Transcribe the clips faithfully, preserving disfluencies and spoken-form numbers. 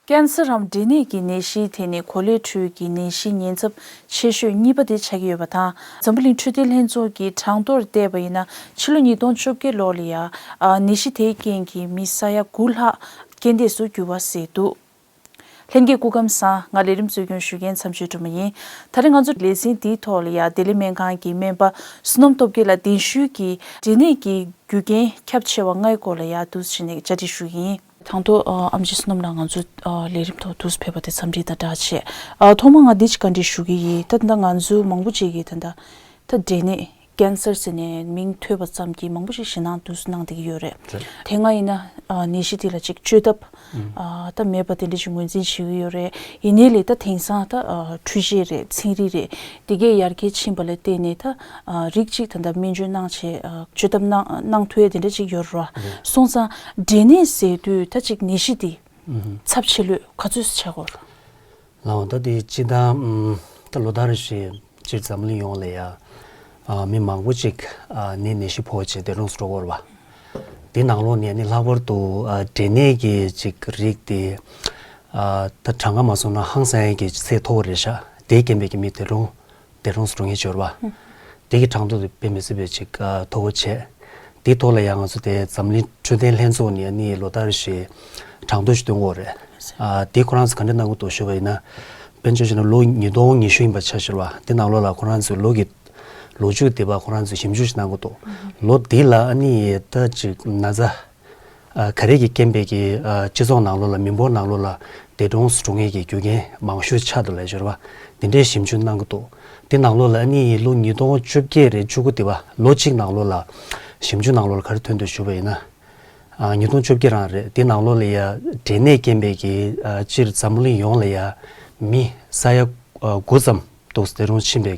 ཀན་སར་རམ་འབྲས་ནད་ཀྱི་ནད་གཞི་དེ་ནི་གོ་ལའི་ཁྲོད་ཀྱི་ནད་གཞི་ཉེན་ཚབས་ཆེ་ཤོས་གཉིས་པ་དེ་ཆགས་ཀྱི་ཡོད་པ་དང་། འཛམ་བུ་གླིང་འཕྲོད་བསྟེན་ལྷན་ཚོགས་ཀྱིས་གྲངས་ཐོར་བལྟས་པ་ཡིན་ན། ཕྱི་ལོ་ཉིས་སྟོང་བཅོ་བརྒྱད་ལོ་ལ་ཡ། ཨ། ནད་གཞི་དེའི་རྐྱེན་གྱིས་མི་ས་ཡ་དགུ་ལྷག་རྐྱེན་འདས་སུ་གྱུར་བ་གསལ་འདུག་ལྷན་རྒྱས་སྐུ་ཁམས་བཟང་། ང་ལས་རིམ་གཙོ་སྐྱོང་ཞུ་མཁན་མཚམས་གཅོད་སྒྲོལ་མ་ཡིན། ད་རེས་ང་ཚོ་ལེ་ཚན་འདིའི་ཐོག་ལ་ཡ་བདེ་ལེགས་སྨན་ཁང་གི་སྨན་པ་བསོད་ནམས་སྟོབས་རྒྱལ་ལགས་གདན་ཞུས་ཀྱིས་འབྲས་ནད་ཀྱི་རྒྱུ་རྐྱེན་ཁྱབ་ཆེ་བ་ལྔའི་སྐོར་ལ་ཡ་འདུག་སེ་བྱས་ནས་བཅར་འདྲི་ཞུ་གི་ཡིན། དང་ཐོག་ཨ། ཨེམ་ཆི་བསོད་ནམས་ལགས་ང་ཚོ་ཨ། ལས་རིམ་ཐོག་འདུག་སེ་ཕེབས་པ་དེ་འཚམས་འདྲི་དང་སྦྲགས་བྱས། ཨ། ཐོག་མར་ང་འདི་ཅིག་བཀའ་འདྲི་ཞུ་གི་ཡིན། ད་ད་ལྟ་ང་ཚོ་མང་པོ་ཅིག་གིས་ད་ལྟ་ད་འབྲས་ནད་ཀན་སར་ཟེར་ནས་མིང་ཐོས་པ་ཙམ་གྱིས་མང་པོ་ཞིག་ཞེད་སྣང་འདུག་སེ་གནང་བསྡད་ཀྱི་ཡོད་རེད། རེད། དེ་སྔ་ཡིན་ན་ཨ། ནད་གཞི་དེ་ལ་ཅིག་བཅོས་ཐབས་ཨ། ད་མེད་པ་དེ་འདྲ་ཞིག་ངོས་འཛིན་བྱེད་ཀྱི་ཡོད་རེད། ཡིན་ནའི་ལས་ད་དེང་སང་ད་ཨ། འཕྲུལ་ཆས་རེད། ཚན་རིག་རེད། དེ་གས་ཡར་རྒྱས་ཕྱིན་པ་ལ་བརྟེན་ནས་ད་ཨ། རིགས་གཅིག་ད་ལྟ་སྨན་བཅོས་གནང་བྱས་ཨ། བཅོས་ཐབས་གནང་གནང་ཐུབ་ཡ་དེ་འདྲ་ཅིག་ཡོད་རེད་བ། སོང་ཙང་འབྲས་ནད་ཟེར་དུས་ད་ཅིག་ནད་གཞི་དེ་ཚབས་ཆེ་ལོས་ག་ཚོད་ཆགས་ཀྱི་ཡོད་རེད། ལགས་འོང་། ད་དེ་སྤྱིར་བཏང་ཨམ། ད་ལོ་ལྟར་བཞིན་སྤྱིར་འཛམ་གླིང་ཡོངས་ལ་ཡ། ཨ། མི་མང་པོ་ཅིག་ཨ། ནད་ནད་གཞི་ཕོག་བྱས་འདས་གྲོངས་སུ་འགྲོ་གི་ཡོད་རེད་བ། དེ་ནང་ལོགས་ནས་ནི་ལྷག་པར་དུ་ཨ། འབྲས་ནད་ཀྱི་ཅིག་རིགས་དེ་ཨ། ད་གྲངས་ཀ་མ་སོང་ན་ཧང་སང་ཡ་གི་ཚད་མཐོ་བོ་རེད་ཤག་དེའི་རྐྱེན་པས་ཀྱི་མི་འདས་གྲོངས་འདས་གྲོངས་སུ་འགྲོ་མཁན་ཅིག་ཡོད་རེད་བ། དེ་གི་གྲངས་ཐོ་དེ་དཔེ་མི་སྲིད་པའི་ཅིག་ཨ། མཐོ་བོ་བྱས། དེའི་ཐོག་ལ་ཡང་ང་ཚོ་དེ་འཛམ་གླིང་འཕྲོད་བསྟེན་ལྷན་ཚོགས་ནས་ནི་ལོ་ལྟར་བཞིན་གྲངས་ཐོ་ཞིག་སྟོན་གྱི་ཡོད་རེད། ཨ། དེ་ཁོ་རང་ཚོ་ག་འདྲ་གནང་གི་འདུག་ཞུས་པ་ཡིན་ན། དཔེར་ན་ཆ་བཞག་ན་ལོ་ཉིས་སྟོང་ཉི་ཤུ་ཡིན་པ་ཆ་བཞག་པ། དེ་ནང་ལོགས་ལ་ཁོ་རང་ཚོའི་ལོ་གི་ལོ་མཇུག་དེ་བར་ཁོ་རང་ཚོས་ཞིབ་འཇུག་ཞིག་གནང་གི་འདུག་ལོ་འདི་ལ་ཨ་ནི་ད་ཅིག་ན་ཚ་ཨ། ག་རེ་གི་རྐྱེན་པས་ཀྱི་ཨ། སྤྱི་ཚོགས་ནང་ལོགས་ལ་མི་འབོར་ནང་ལོགས་ལ་འདས་གྲོངས་སུ་འགྲོ་མཁན་གྱི་རྒྱུ་རྐྱེན་མང་ཤོས་ཆགས་འདུག་ལབ་ཞོར་བ་འདི་འདྲའི་ཞིབ་འཇུག་གནང་གི་འདུག་དེ་ནང་ལོགས་ལ་ཨ་ནི་ལོ་ཉིས་སྟོང་བཅོ་བརྒྱད་རེད། བཅུ་དགུ་དེ་བ་ལོ་གཅིག་ནང་ལོགས་ལ་ཞིབ་འཇུག་ནང་ལོགས་ལ་ག་རེ་ཐོན་འདུག་ཞུས་པ་ཡིན་ན། ཨ། ཉིས་སྟོང་བཅོ་བརྒྱད་རང་རེད། དེ་ནང་ལོགས་ལ་ཡ་འབྲས་ནད་རྐྱེན་པས་ཀྱི་ཨ། སྤྱིར་འཛམ་གླིང་ཡོངས་ལ་ཡ་མི་ས་ཡ་ཨ། དགུ་ཙམ་འདུག་འདས་གྲོངས་ཕྱིན་པའི་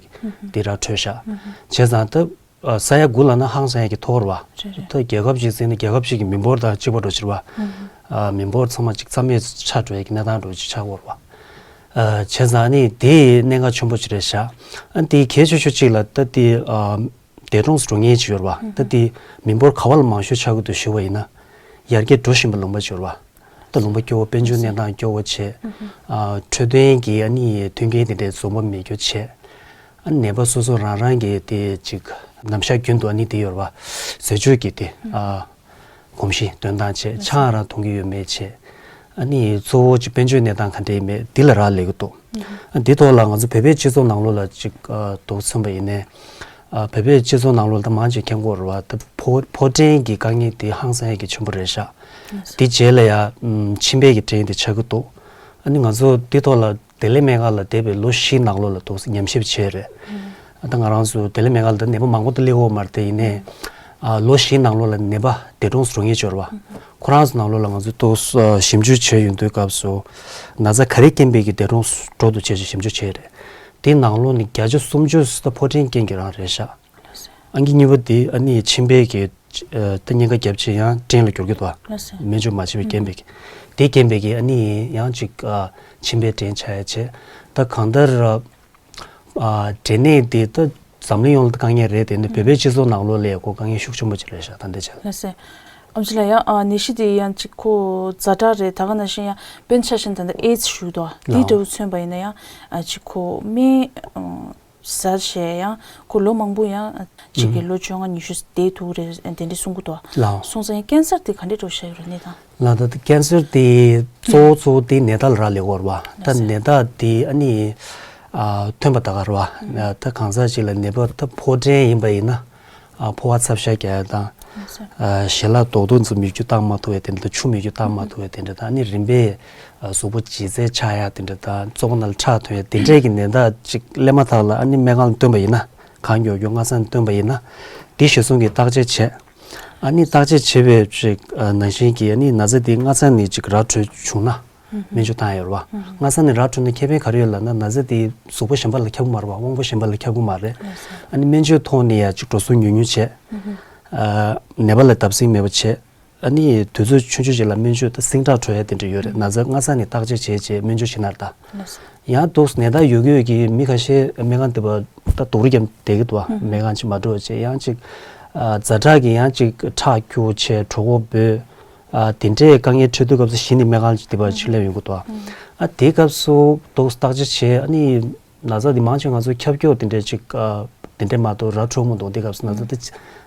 དེ་ར་འཕྲོད་ཤག་བྱས་ཙང་ད། ཨ། ས་ཡ་དགུ་ལབ་ན་ཧང་སང་ཡ་གི་མཐོ་བོ་རེད་བ། རེད་རེད། ད་རྒྱལ་ཁབ་ཅིག་བརྩིས་ན་རྒྱལ་ཁབ་ཅིག་གི་མི་འབོར་དང་གཅིག་པ་འདྲ་ཅིག་རེད་བ། ཨ། མི་འབོར་ཚང་མ་ཅིག་རྩ་མེད་ཆགས་འགྲོ་ཡ་གི་གནས་སྟངས་འདྲ་ཅིག་ཆགས་ཀྱི་ཡོད་རེད་བ། ཨ། བྱས་ཙང་ནི་དེ་གནད་འགག་ཆེན་པོ་ཅིག་རེད་ཤག་ཨ། དེ་གལ་ཆེ་ཤོས་ཅིག་ལ་ད་དེ་ཨ། འདས་གྲོངས་སུ་འགྲོ་མཁན་ཅིག་ཡོད་རེད་བ། ད་དེ་མི་འབོར་ག་བ་ལ་མང་ཤོས་ཆགས་ཀྱི་འདུག་ཞུས་པ་ཡིན་ན། ཡར་རྒྱས་འགྲོ་བཞིན་པ་ལུང་པ་ཅིག་ཡོད་རེད་བ། ད་ལུང་པ་སྐྱོ་བོ། དཔལ་འབྱོར་གནས་སྟངས་སྐྱོ་བོ་བྱས། ཨ། འཕྲོད་བསྟེན་གྱི་ཨ་ནི་མཐུན་རྐྱེན་དེ་འདྲའི་འཛོམས་པ་མེད་རྒྱུ་བྱས། ཨ། ནད་པ་སོ་སོ་རང་རང་གི་དེ་ཅིག་ནམ་ཞག་རྒྱུན་དུ་ཨ་ནི་དེ་ཡོད་རེད་བ། ཟས་བཅུད་ཀྱི་དེ། ཨ། གོམས་གཤིས་འདོན་སྟངས་བྱས། ཆང་རང་འཐུང་གི་ཡོད་མེད་བྱས། ཨ་ནི་གཙོ་བོ་ཅིག་དཔལ་འབྱོར་གནས་སྟངས་ག་འདྲ་ཡིན་མེད་འདི་ལ་རག་ལས་ཀྱི་འདུག་ཨ། འདི་ཐོག་ལ་ང་ཚོ་བོད་པའི་སྤྱི་ཚོགས་ནང་ལོགས་ལ་ཅིག་ཨ། དོགས་མཚོན་པ་ཡིན་ནའི། ཨ། བོད་པའི་སྤྱི་ཚོགས་ནང་ལོགས་ལ་ད་མང་ཆེ་མཁྱེན་གྱི་ཡོད་རེད་བ། ད་ཕོ་ཕོ་བྲང་གི་དཀའ་ངལ་དེ་ཧང་སང་ཡ་གི་ཆེན་པོ་རེད་ཤག་དེ་རྗེས་ལ་ཡ་ཨམ། མཆིན་པའི་གི་བྲང་དེ་ཆགས་ཀྱི་འདུག་ཨ་ནི་ང་ཚོ་འདི་ཐོག་ལ་བདེ་ལེགས་སྨན་ཁང་ལ་འདས་པའི་ལོ་བཞིའི་ནང་ལོགས་ལ་འདུག་ཉམས་ཞིབ་བྱས་རེད། ཨ། ད་ང་རང་ཚོ་བདེ་ལེགས་སྨན་ཁང་ལ་ད་ནད་པ་མང་པོ་ད་སླེབས་ཡོད་མ་རེད་དེ། ཡིན་ནའི། ཨ། ལོ་བཞིའི་ནང་ལོགས་ལ་ནད་པ་འདས་གྲོངས་སུ་འགྲོ་མཁན་ཅིག་ཡོད་རེད་བ། ཁོ་རང་ཚོ་ནང་ལོགས་ལ་ང་ཚོ་འདུག་ཨ། ཞིབ་འཇུག་བྱས་ཡོང་དུས་སྐབས་སུ། ན་ཚ་ག་རེ་རྐྱེན་པས་ཀྱི་འདས་གྲོངས་སུ་འགྲོ་འདུག་བྱས་བྱས་ཞིབ་འཇུག་བྱས་རེད། དེའི་ནང་ལོགས་ནས་བརྒྱ་ཆ་སུམ་ཅུ་ཙམ་ད་ཕོ་བྲང་རྐྱེན་གྱིས་རང་རེད་ཤག་ཨང་ཀི་གཉིས་པ་དེ་ཨ་ནི་མཆིན་པའི་གི་ཨ། ད་གཉན་ཁ་བརྒྱབ་བྱས་ཡང་བྲང་ལ་འགྱུར་གྱི་འདུག་བ། ལགས་སོ། སྨན་བཅོས་མ་བྱས་པའི་རྐྱེན་པས་ཀྱི། དེའི་རྐྱེན་པས་ཀྱི་ཨ་ནི་ཡང་ཅིག་ཨ། མཆིན་པའི་བྲང་ཆགས་ཡ་བྱས། ད་གང་ལྟར་ཨ། འབྲས་ནད་འདི་ད་འཛམ་གླིང་ཡོངས་ལ་ད་དཀའ་ངལ་རེད། དེ་ནི་བོད་པའི་སྤྱི་ཚོགས་ནང་ལོགས་ལ་ཡ་ཁོ་དཀའ་ངལ་ཤུགས་ཆེན་པོ་ཅིག་རེད་ཤག་ད་ལྟའི་ཆ་ལ། ལགས་སོ། ཨམ་ཆི་ལགས། ཡང་ཨ། ནད་གཞི་དེ་ཡང་ཅིག་ཁོ་ཛ་དྲག་རེད། ད་ག་ནང་བཞིན་ཡང་དཔེར་ན་ཆ་བཞག་ན་ད་ལྟ་ཨེ་ཛི་ཞུ་འདུག་བ། དེ་ལགས། འདྲ་བོ་མཚོན་པ་ཡིན་ན་ཡང་ཨ། ཅིག་ཁོ་སྨན་ཨ། ཟ་བྱས་ཡང་ཁོ་ལོ་མང་པོ་ཡང་གཅིག་གི་ལོ་བཅོ་ལྔ་ཉི་ཤུ་བསྡད་ཐུབ་ཀྱི་རེད་དེ་འདྲ་གསུང་གི་འདུག་ལགས། སོང་ཙང་ཡང་ཀན་སར་དེ་ག་འདྲས་འགྲོ་བཞག་ཡོད་རེད་གནས་སྟངས། ལགས། ད་ཀན་སར་དེ་གཙོ་བོ་གཙོ་བོ་དེ་ནད་རྟགས་ལ་རག་ལས་ཀྱི་ཡོད་རེད་བ། ད་ནད་རྟགས་དེ་ཨ་ནི་ཨ། ཐོན་པ་ད་ག་རེད་བ། ད་གང་ཟག་ཅིག་ལ་ནད་པ་ད་ཕོ་བྲང་ཡིན་པ་ཡིན་ན། ཨ། ཕོ་བ་ཚབ་ཤ་རྒྱག་ཡ་དང་། ཨ། ཞལ་ལག་རྡོག་རྡོག་ཙམ་མིད་རྒྱུ་བཏང་མ་ཐུབ་ཡ་དེ་འདྲ་དང་། ཆུ་མིད་རྒྱུ་བཏང་མ་ཐུབ་ཡ་དེ་འདྲ་དང་། ཨ་ནི་རིམ་པས་ཨ། གཟུགས་པོ་ལྗིད་ཚད་ཆག་ཡ་དེ་འདྲ་དང་། གཙུག་ཕུད་ནང་ལ་ཁྲག་ཐོན་ཡ་དེ་འདྲས་ཀྱི་ནད་རྟགས་ཅིག་སླེབས་མ་ཐག་ལ་ཨ་ནི་སྨན་ཁང་ལ་བཏོན་པ་ཡིན་ན། གང་མགྱོགས་མགྱོགས་སྔ་ས་ནས་བཏོན་པ་ཡིན་ན། དེ་གཞིར་བཟུང་གི་བརྟག་དཔྱད་བྱས། ཨ་ནི་བརྟག་དཔྱད་བྱས་པའི་ཅིག་ཨ། ནང་བཞིན་གྱི་ཨ་ནི་ན་ཚ་དེ་སྔ་ས་ནས་ཅིག་ར་འཕྲོད་བྱུང་ན། སྨན་བཅོས་བཏང་ཡོད་རེད་བ། སྔ་ས་ནས་ར་འཕྲོད་ན་ཁེ་ཕན་ག་རེ་ཡོད་ལབ་ན། ན་ཚ་དེ་གཟུགས་པོ་གཞན་པ་ལ་ཁྱབ་ཀྱི་མ་རེད་བ། དབང་པོ་གཞན་པ་ལ་ཁྱབ་ཀྱི་མ་རེད། ཨ་ནི་སྨན་བཅོས་ཐོག་ནས་ཡང་ཅིག་འགྲོ་སོང་ཉུང་ཉུང་བྱས། ཨ། ནད་པ་ལ་བརྡབ་གསིག་མེད་པ་བྱས། ཨ་ནི་དུས་ཚོད་ཆུང་ཆུང་ཅིག་ལ་སྨན་བཅོས་ད་ཟིང་དྲག་འགྲོ་ཡ་དེ་འདྲ་ཡོད་རེད། ན་ཚ་སྔ་ས་ནས་བརྟག་དཔྱད་བྱས་བྱས་སྨན་བཅོས་བྱེད་ན་རེད་ད། ཡང་འདུག་ནད་རྟགས་ཡོད་ཀྱི་ཡོད་ཀྱི་མི་ཁ་ཤས་སྨན་ཁང་དེ་བ་ད་སྡུག་རུས་བརྒྱབ་བསྡད་ཀྱི་འདུག་བ། སྨན་ཁང་ཅིག་མ་འགྲོ་བྱས། ཡང་ཅིག་ཨ། ཛ་དྲག་གི་ཡང་ཅིག་ཁྲག་སྐྱུག་བྱས། གྲོད་ཁོག་འབོད། ཨ་དེ་འདྲའི་དཀའ་ངལ་འཕྲད་དུས་སྐབས་སུ་གཞི་ནས་སྨན་ཁང་ཅིག་བསྡད་པ་ཅིག་སླེབས་ཡོང་གི་འདུག་ཨ་དེའི་སྐབས་སུ་ཏོག་ཙམ་བརྟག་དཔྱད་བྱས། ཨ་ནི་ན་ཚ་འདི་མང་ཆེ་ང་ཚོ་ཁྱབ་སྐྱོ་དེ་འདྲའི་ཅིག་ཨ་དེ་འདྲའི་མ་གཏོགས་ར་འཕྲོད་མི་འདུག་དེ་སྐབས་སུ་ན་ཚ་དེ་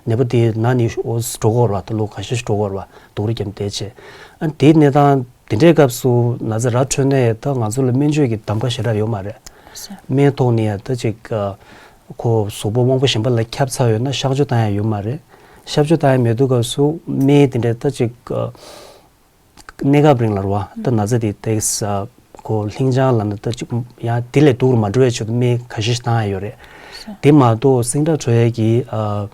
ནད་པ་དེ་ན་ནས་འོ་འགྲོ་གི་ཡོད་རེད་པ། ད་ལོ་ཁ་ཤས་ཤིག་འགྲོ་གི་ཡོད་རེད་པ། སྡུག་རུས་བརྒྱབ་བསྡད་བྱས། ཨ་དེའི་གནས་སྟངས་དེ་འདྲའི་སྐབས་སུ་ན་ཚ་ར་འཕྲོད་ནའི་ད་ང་ཚོ་ལ་སྨན་བཅོས་ཀྱི་གདམ་ག་ཞེ་དྲག་ཡོད་མ་རེད། སྨན་ཐོག་ནས་ཡང་ད་ཅིག་ཨ་ཁོ་གཟུགས་པོ་དབང་པོ་གཞན་པ་ལ་ཁྱབ་ཚར་ཡོད་ན་གཤག་བཅོས་བཏང་ཡ་ཡོད་མ་རེད། གཤག་བཅོས་བཏང་ཡ་མེད་དུས་སྐབས་སུ་སྨན་དེ་འདྲའི་ད་ཅིག་ཨ་གནས་སྐབས་རིང་ལ་རེད་པ། ད་ན་ཚ་དེ་ཏོག་ཙམ་ཁོ་ལྷིང་འཇགས་ལབ་ན་ད་ཅིག་ཡང་དེ་ལས་སྡུག་རུ་མ་འགྲོ་བའི་ཆེད་དུ་སྨན་ཁ་ཤས་ཤིག་བཏང་ཡ་ཡོད་རེད། དེ་མ་གཏོགས་སིང་དྲག་བྲོ་ཡས་ཀྱི་ཨ་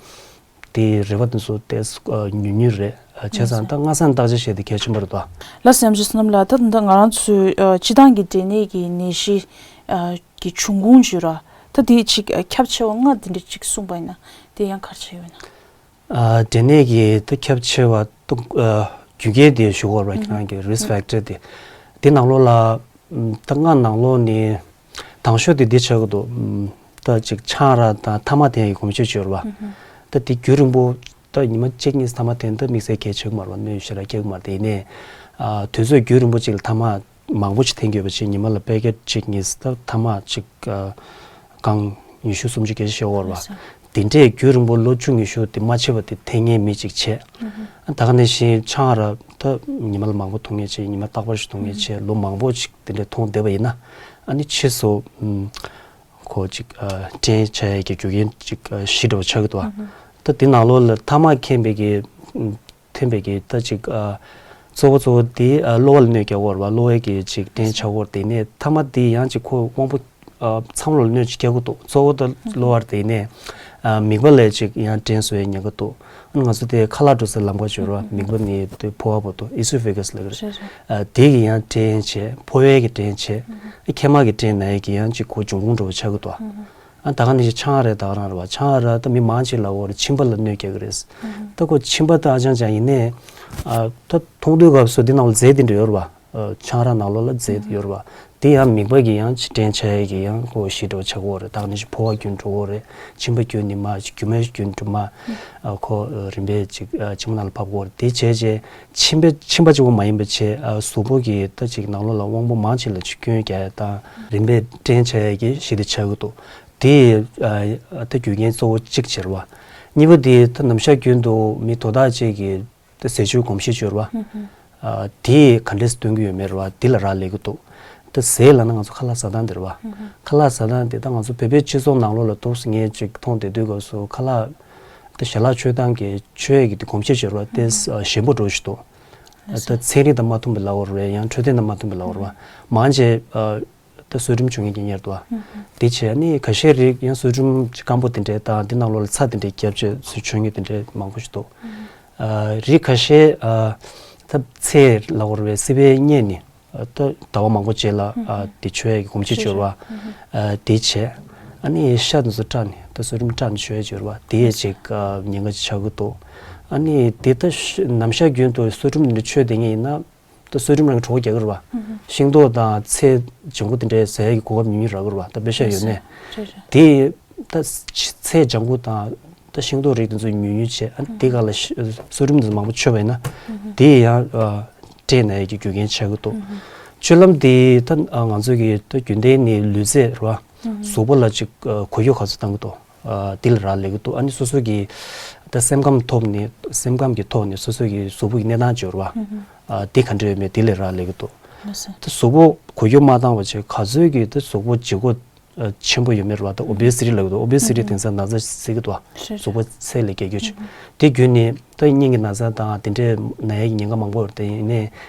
དེ་རེ་བ་དེ་ཚོ་ཏོག་ཙམ་ཨ་ཉུང་ཉུང་རེད། ཨ་བྱས་ཙང་ད་སྔ་ས་ནས་བརྟག་དཔྱད་བྱས་ཏེ་གལ་ཆེན་པོ་རེད་དོ། ལགས་སོ། ཨེམ་ཆི་བསོད་ནམས་ལགས། ད་ད་ང་རང་ཚོའི་ཨ་སྤྱིར་བཏང་གི་འབྲས་ནད་ཀྱི་ནད་གཞི་ཨ་གི་འབྱུང་ཁུངས་བརྗོད་ར། ད་དེ་ཅིག་ཨ་ཁྱབ་ཆེ་བ་ལྔ་དེ་འདྲ་ཅིག་གསུངས་པ་ཡིན་ན་དེ་ཡང་ག་རེ་ཆགས་ཡོད་ན། ཨ་འབྲས་ནད་ཀྱི་ད་ཁྱབ་ཆེ་བ་ཏོག་ཨ་རྒྱུ་རྐྱེན་དེ་ཞུ་དགོས་རེད་པ། ཁྱེད་རང་གི་risk factor་དེ། དེ་ནང་ལོགས་ལ་ཨམ་ད་ལྔ་ནང་ལོགས་ནས་དང་ཤོས་དེ་འདི་ཆགས་ཀྱི་འདུག་ཨམ་ད་ཅིག་ཆང་རག་དང་ཐ་མག་འཐེན་ཡའི་གོམས་གཤིས་ཅིག་ཡོད་རེད་པ། ད་དེ་རྒྱུན་རིང་པོ་ད་ཉི་མ་གཅིག་གཉིས་ཐ་མག་འཐེན་ད་དམིགས་བསལ་གལ་ཆེ་གི་མ་རེད་པ། གནོད་ཞེ་དྲག་སྐྱེལ་གི་མ་རེད། དེ་ཡིན་ནའི་ཨ་དུས་ཚོད་རྒྱུན་རིང་པོ་ཅིག་ལ་ཐ་མག་མང་པོ་ཞིག་འཐེན་གྱི་ཡོད་པ་བྱས། ཉི་མ་ལ་པེ་ཀེཊ་གཅིག་གཉིས་ད་ཐ་མག་ཅིག་ཨ་སྒང་ཉི་ཤུ་སུམ་ཅུ་བརྒྱད་ཅུ་ཞིག་ཡོད་རེད་པ། དེ་འདྲས་རྒྱུན་རིང་པོ་ལོ་བཅུ་ཉི་ཤུ་དེ་མ་ཆད་པ་དེ་འཐེན་མཁན་མི་གཅིག་བྱས། ཨ་ད་ག་ནང་བཞིན་ཆང་རག་ད་ཉི་མ་ལ་མང་པོ་འཐུང་མཁན་བྱས། ཉི་མ་རྟག་པར་ཞིག་འཐུང་མཁན་བྱས། ལོ་མང་པོ་ཅིག་དེ་འདྲས་འཐུང་བསྡད་པ་ཡིན་ན་ཨ་ནི་ཕྱིས་སུ་ཨམ་ཁོ་ཅིག་ཨ་སྐྲན་ཆགས་ཡས་ཀྱི་རྒྱུ་རྐྱེན་ཅིག་ཨ་གཞི་འདྲ་བོ་ཆགས་ཀྱི་འདུག་ད་དེ་ནང་ལོགས་ལ་ཐ་མག་འཐེན་པའི་གི་ཨམ་འཐེན་པའི་གི་ད་ཅིག་ཨ་གཙོ་བོ་གཙོ་བོ་དེ་ཨ་གློ་བ་ལ་གནོད་རྒྱག་གི་ཡོད་རེད་པ། གློ་བའི་གི་ཅིག་སྐྲན་ཆགས་ཀྱི་ཡོད་རེད། དེ་ནས་ཐ་མག་དེ་ཡང་ཅིག་ཁོ་དབང་པོ་ཨ་མཚམས་ལ་གནོད་ཅིག་རྒྱག་གི་འདུག་གཙོ་བོ་ད་གློ་བ་རེད། དེ་ནས་ཨ་མིད་པ་ལ་ཅིག་ཡང་སྐྲན་བཟོ་ཡའི་ཉེན་ཁ་འདུག་ཨ་ང་ཚོ་དེ་ཁ་ལག་འགྲོ་སའི་ལམ་ཁ་ཅིག་ཡོད་རེད་པ། མིད་པ་ནས་དེ་ཕོ་བ་བར་དུ་ཨི་སོ་ཕེ་གྷ་སི་ལབ་ཀྱི་རེད། ཨ་དེ་གི་ཡང་སྐྲན་བྱས། ཕོ་བའི་གི་སྐྲན་བྱས། ཨ་མཁལ་མ་གི་སྐྲན་ན་ཡས་ཀྱི་ཡང་ཅིག་ཁོ་འབྱུང་ཁུངས་འདྲ་བོ་ཆགས་ཀྱི་འདུག་ཨ་ད་ག་ནང་བཞིན་ཆང་རག་ད་ག་རང་རེད་པ། ཆང་རག་ད་མི་མང་ཆེ་ལ་འོ་རེད། མཆིན་པ་ལ་གནོད་རྒྱག་གི་རེད། ད་ཁོ་མཆིན་པ་ད་ཨ་ཅང་ཅང་ཡིན་ནའི་ཨ་ད་འཐུང་དུས་སྐབས་སུ་འདི་ནང་ལ་རྫས་དེ་འདྲ་ཡོད་རེད་པ། ཨ་ཆང་རག་ནང་ལོགས་ལ་རྫས་དེ་ཡོད་རེད་པ། དེ་ཡང་མིད་པ་གི་ཡང་ཅིག་སྐྲན་ཆགས་ཡས་ཀྱི་ཡང་ཁོ་གཞི་འདྲ་བོ་ཆགས་ཀྱི་ཡོད་རེད། ད་ག་ནང་བཞིན་ཕོ་བ་རྒྱུན་འགྲོ་གི་ཡོད་རེད། མཆིན་པ་རྒྱུན་ནས་མར་ཅིག་རྒྱུ་མའི་རྒྱུན་དུ་མར་ཨ་ཁོ་རིམ་པས་ཅིག་ཨ་མཆིན་པ་ནང་ལ་བབས་ཀྱི་ཡོད་རེད། དེ་བྱས་རྗེས་མཆིན་པ་མཆིན་པ་གཅིག་པོ་མ་ཡིན་པ་བྱས་ཨ་གཟུགས་པོ་གི་ད་ཅིག་ནང་ལོགས་ལ་དབང་པོ་མང་ཆེ་ལ་ཅིག་སྐྱོན་རྒྱག་ཡ་དང་རིམ་པས་སྐྲན་ཆགས་ཡ་གི་གཞི་དེ་ཆགས་ཀྱི་འདུག་དེ་ཨ་ད་རྒྱུ་རྐྱེན་གཙོ་བོ་གཅིག་བྱས་རེད་པ། གཉིས་པ་དེ་ད་ནམ་ཞག་རྒྱུན་དུ་མི་དོ་བདག་ཅིག་གིས་ད་ཟས་བཅུད་གོམས་གཤིས་བྱས་རེད་པ། ཨ་དེ་ག་འདྲས་སྟོན་གྱི་ཡོད་མེད་རེད་པ། དེ་ལ་རག་ལས་ཀྱི་འདུག་ད་ཟས་ལབ་ན་ང་ཚོ་ཁ་ལག་ཟ་སྟངས་དེ་རེད་པ། ཁ་ལག་ཟ་སྟངས་དེ་ད་ང་ཚོ་བོད་པའི་སྤྱི་ཚོགས་ནང་ལོགས་ལ་འདུག་སེ་ངས་ཅིག་མཐོང་བསྡད་དུས་སྐབས་སུ་ཁ་ལག་ད་ཞལ་ལག་མཆོད་སྟངས་ཀྱི་མཆོད་ཡས་ཀྱི་དེ་གོམས་གཤིས་བྱས་རེད་པ། དེ་ཞན་པོ་འགྲོ་བཞིན་འདུག་ད་ཚན་རིག་དང་མ་མཐུན་པ་ལབ་དགོས་རེད་པས། ཡང་འཕྲོད་བསྟེན་དང་མ་མཐུན་པ་ལབ་དགོས་རེད་པ། མང་ཆེ་ཨ་ད་གསོལ་རིམ་བྱུང་མཁན་གྱི་གཉེར་འདུག་པ། དེ་བྱས་ནས་ཁ་ཤས་རིགས་ཡང་གསོལ་རིམ་སྐམ་པོ་དེ་འདྲས་དང་དེ་ནང་ལོགས་ལ་ཚྭ་དེ་འདྲས་བརྒྱབ་བྱས་ཚུར་མཆོད་མཁན་དེ་འདྲས་མང་པོ་ཞིག་འདུག་ཨ་རིགས་ཁ་ཤས་ཨ་ད་ཚེ་ལ་འོར་བའི་སྲིད་པའི་གནས་ནས་ཨ་ད་ཟླ་བ་མང་པོ་རྗེས་ལ་ཨ་དེ་མཆོད་ཡས་ཀྱི་གོམས་གཤིས་ཡོད་རེད་པ། ཨ་དེ་བྱས་ཨ་ནི་ཤ་དེ་ཚོ་བཀྲ་ནས་ད་གསོལ་རིམ་བཀྲ་ནས་མཆོད་ཡས་ཡོད་རེད་པ། དེ་ཡས་ཅིག་ཨ་ཉེན་ཁ་ཅིག་ཆགས་ཀྱི་འདུག་ཨ་ནི་དེ་ད་ནམ་ཞག་རྒྱུན་དུ་གསོལ་རིམ་དེ་འདྲ་མཆོད་བསྡད་མཁན་ཡིན་ན། ད་གསོལ་རིམ་རང་གི་གྲོགས་རྒྱག་གི་རེད་པ། ཤིང་ཏོག་དང་ཚལ་ལྗང་ཁུ་དེ་འདྲའི་ཟ་ཡག་གི་གོ་སྐབས་ཉུང་ཉུང་རག་གི་རེད་པ། ད་པེ་ཤ་ཡོད་ནས། རེད་རེད། དེ་ད་ཚལ་ལྗང་ཁུ་དང་ད་ཤིང་ཏོག་རིགས་དེ་ཚོ་ཉུང་ཉུང་བྱས། ཨ་ནི་དེ་ག་ལ་ཤ་གསོལ་རིམ་དེ་ཚོ་མང་པོ་མཆོད་པ་ཡིན་ན། དེ་ཡང་ཨ་སྐྲན་ན་ཡག་གི་རྒྱུ་རྐྱེན་ཆགས་ཀྱི་འདུག་སྤྱོད་ལམ་དེ་ད་ང་ཚོ་གི་ད་རྒྱུན་ལྡན་ནས་ལུས་རྩལ་རེད་པ། གཟུགས་པོ་ལ་ཅིག་ཨ་གོ་རྒྱུ་ག་ཚོད་བཏང་གི་འདུག་ཨ་དེ་ལ་རག་ལས་ཀྱི་འདུག་ཨ་ནི་སོ་སོ་གི་ད་སེམས་ཁམས་ཐོག་ནས་སེམས་ཁམས་ཀྱི་ཐོག་ནས་སོ་སོ་གི་གཟུགས་པོ་གི་གནས་སྟངས་ཅིག་ཡོད་རེད་པ། ཨ་དེ་ག་འདྲ་ཡོད་མེད་དེ་ལ་རག་ལས་ཀྱི་འདུག་ད་གཟུགས་པོ་གོ་རྒྱུ་མ་བཏང་བ་བྱས་ག་ཚོད་ཀྱི་ད་གཟུགས་པོ་ལྗིད་ཁོག་ཨ་ཆེན་པོ་ཡོད་མེད་རེད་པ། ད་ཨོ་བེ་སི་ཊི་ལབ་ཀྱི་འདུག་ཨོ་བེ་སི་ཊི་དེང་སང་ན་ཚ་ཟེར་གྱི་འདུག་གཟུགས་པོ་ཚད་ལས་བརྒལ་རྒྱུ་ཅིག་དེ་བརྒྱུད་ནས་ད་སྙིང་གི་ན་ཚ་དང་དེ་འདྲའི་ན་ཡག་གི་ཉེན་ཁ་མང་པོ་ཡོད་རེད། དེ་ཡིན་ནའི་